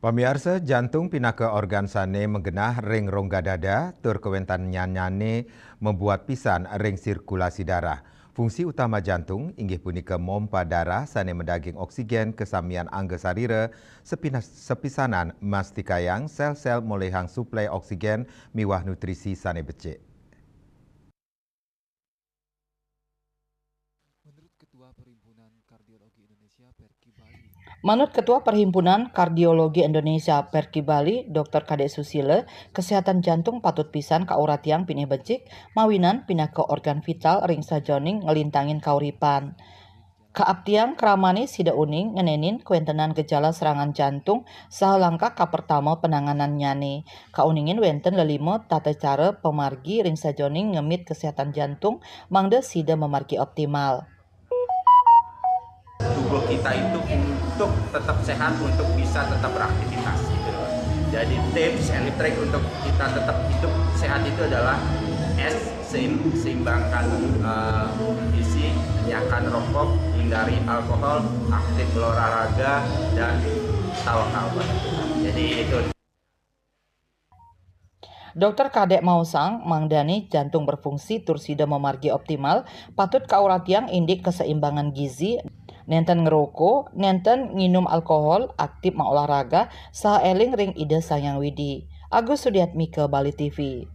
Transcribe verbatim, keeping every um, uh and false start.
Pamiarsa, jantung pinaka organ sane magenah ring rongga dada, tur kawentannyané mabuat pisan ring sirkulasi darah. Fungsi utama jantung inggih punika mompa darah sane madaging oksigen ka samian angga sarira, sapina-, sapisanan mastikayang sel-sel molihang suplai oksigen miwah nutrisi sane becik. Menurut Ketua Perhimpunan Kardiologi Indonesia, Perki Bali. Manut Ketua Perhimpunan Kardiologi Indonesia, Perki Bali, Doktor Kadek Susila, kesehatan jantung patut pisan kauratiang pinih becik, mawinan pinaka organ vital ring sajoning nglintangin kauripan. Kaaptiang kramane sida uning ngenenin kawentenan gejala serangan jantung saha langkah kapertama penanganannyane. Kauningin wenten lelima tata cara pamargi ring sajoning ngemit kesehatan jantung mangda sida mamargi optimal. Tubuh kita itu untuk tetap sehat, untuk bisa tetap beraktivitas gitu loh. Jadi tips and trick untuk kita tetap hidup sehat itu adalah S, seim- seimbangkan eh, isi, hentikan rokok, hindari alkohol, aktif berolahraga, dan tawakal pada Tuhan. Jadi itu. Dokter Kadek maosang, mangdane jantung berfungsi tur sida mamargi optimal, patut kauratiang indik keseimbangan gizi, nenten ngeroko, nenten nginum alkohol, aktif maolahraga, saha eling ring Ida Sang Hyang Widi. Agus Sudiatmika, Bali T V.